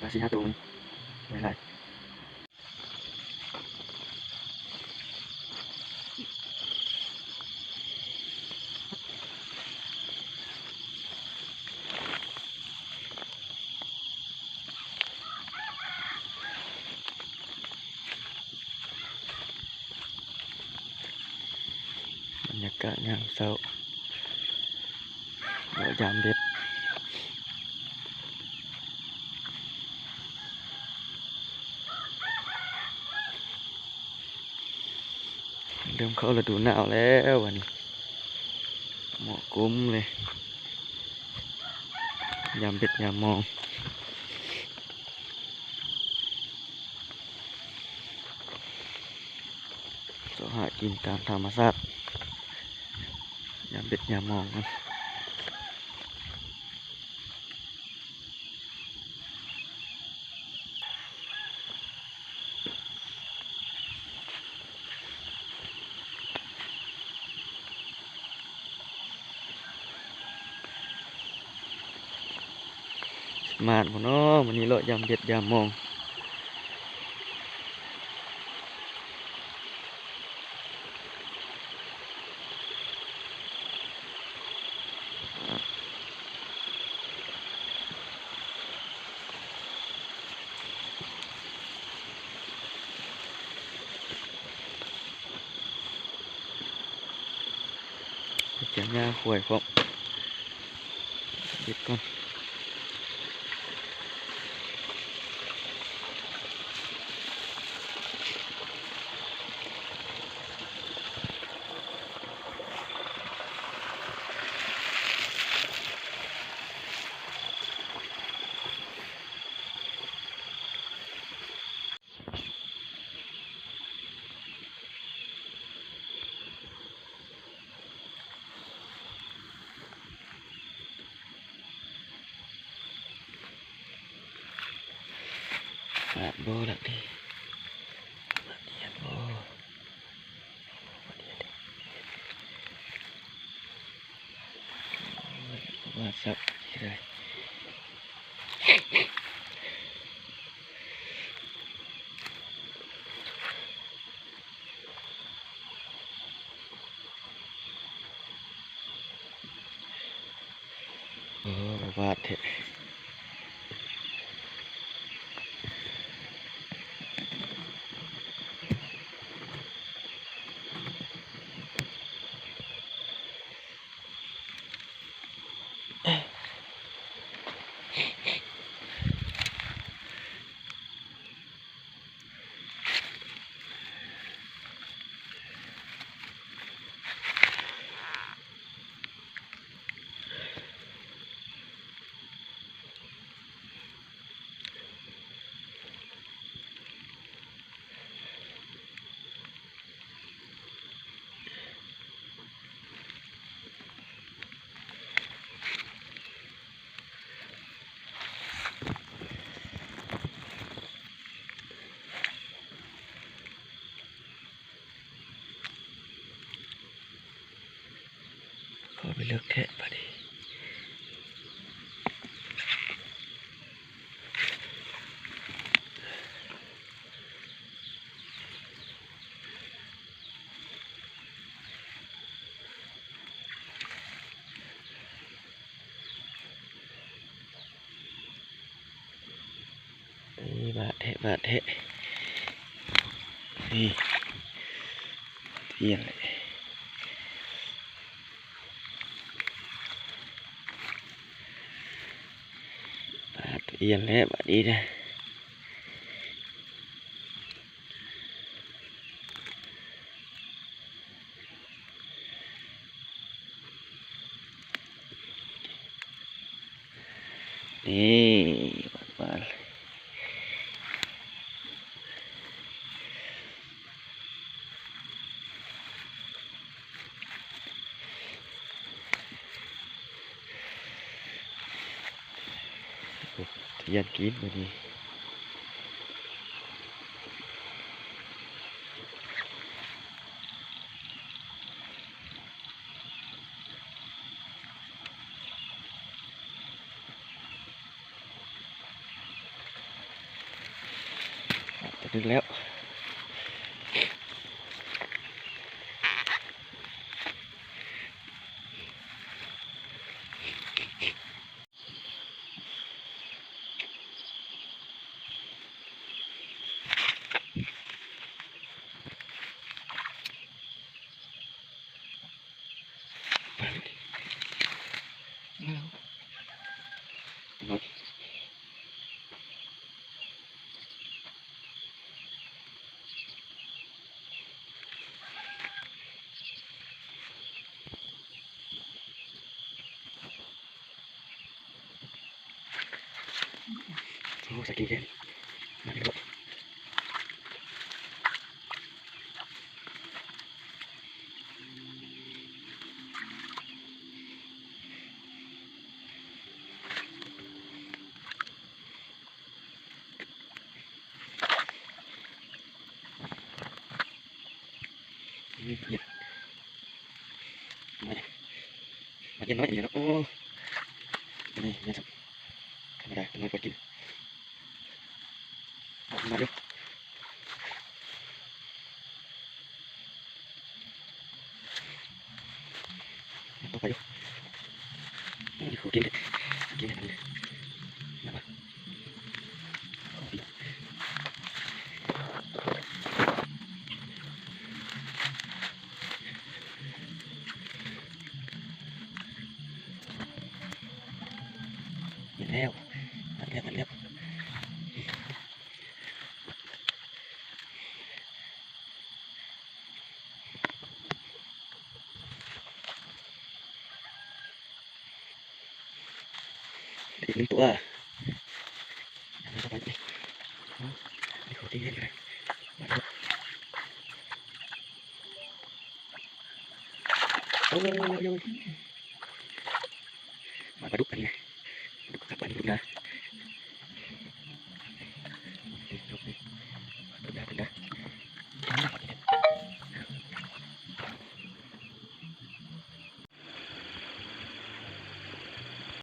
ປາສີ່ຫ້າໂຕມັນຫຼາຍໆ. ບັນຍາກາດຍາມເຊົ້າ ເລາະຢາມເບັດ ເລີ່ມເຂົ້າລະດູໜາວແລ້ວບັດນີ້ ເໝາະກຸ້ມເລີຍ ຢາມເບັດຍາມມອງ. ເສາະຫາກິນຕາມທຳມະຊາດ ຍາມເບັດຍາມມອງ. ໝານບໍ່ນໍ ມື້ນີ້ເລາະຢາມເບັດຢາມມອງ. ເກັບຫຍ້າຄວາຍພ້ອມ ເກັບກ່ອນ. ບາດບໍ່ລະເດ້ ບາດເດຍບໍ່ ບາດເດຍເດ້ ບາດສັບເດ. ໂອ້ ບໍ່ບາດແທ້. ເຂົ້າໄປເລິກແທ້ບາດນີ້. ເອີ ບາດແທ້ ບາດແທ້ ນີ້ ເປັນຫຍັງແຫຼະ. ປາດ ເປັນແລ້ວບາດນີ້ນະ. ນີ້ ປາດ ປາດ. ໂອ້ ທຽນກິນບາດນີ້. ໂ ຖືກແລ້ວ. ໂອ້ ໃສ່ກິນແກງ ມາເລີຍ. ອືມ ເຢັນ ມາ ມາເຢັນນ້ອຍນີ້ເນາະ. ໂອ້ ນີ້ເຢັນ ທຳມະດາ ນ້ອຍກວ່າກິນ ມາຢູ່. ຕົກໄປຢູ່ ໂອ້ ນີ້ຄືກິນເດ້ ກິນອັນນີ້ ເຫັນແລ້ວ ມັນແລ້ວ ມັນແລ້ວ. ອີກໜຶ່ງຕົວ ເອົາເຂົ້າໄປອີກ ເອົາ ນີ້ຂໍກິນແຮງຢູ່ເດ້ ມາເດີ ໂອ້ຍ ມາປາດຸກອັນນີ້ ປາດຸກຄັກ ປາດຸກນາ.